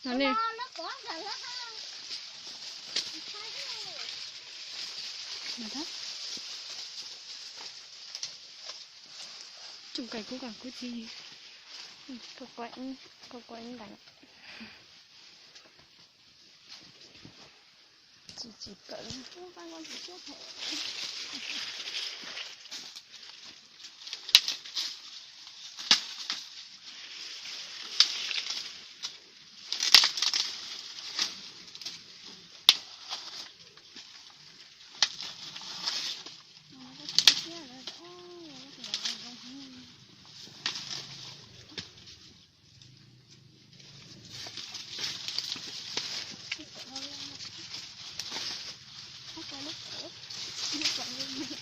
No ne. Tsoom kais kuv kom kuv tsis, kuv kuav ib ntawd. Tsis tsis kawm.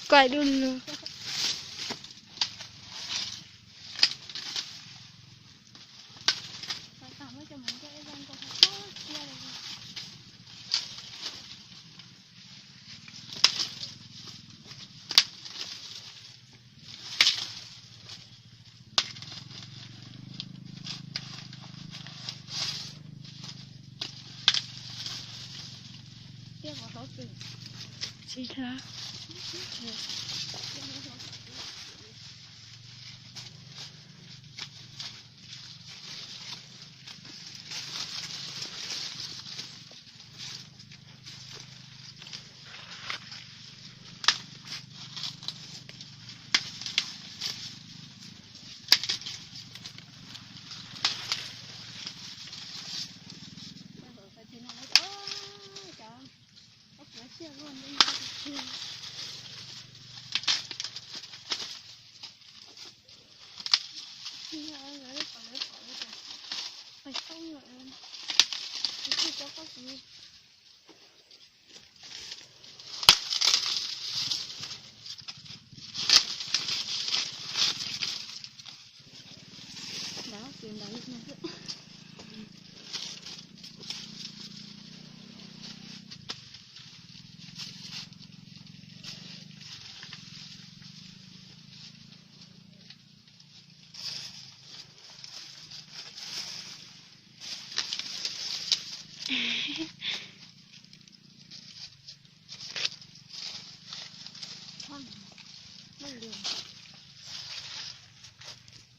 Kuav dub lug. Tsis hlab.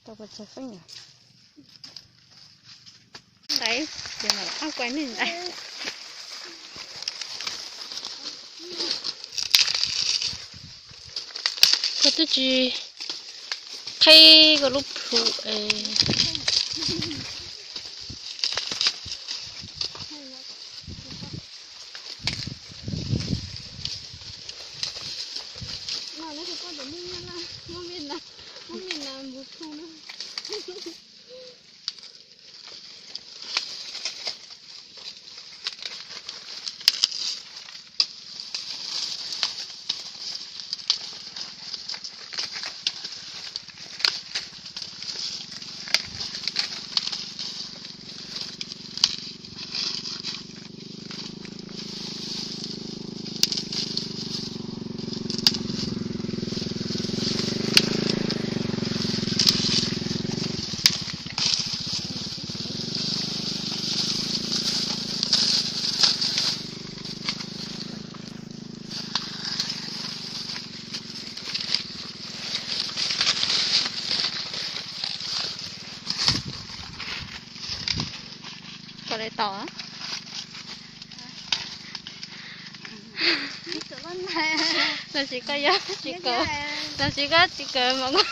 Tau pes tsawg feeb yom? Ntawd ces mam rov qab kuaj nej ntawd. Koj twb tsis qhib koj lub plhu es. Koj le tau. Tab sis koj yog tsis kawm, tab sis koj tsis kawm mas koj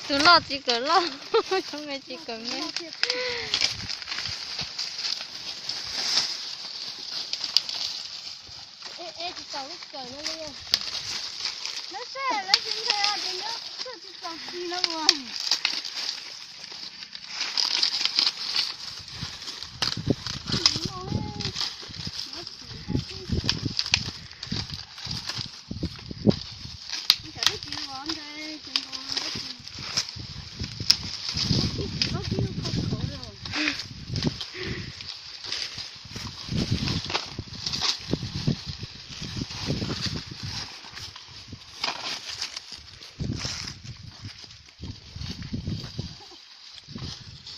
tus loj tsis kawm loj, tus me tsis kawm me. Lawv saib lawv tsis nthe ces nyob tsis txaus txij no ua.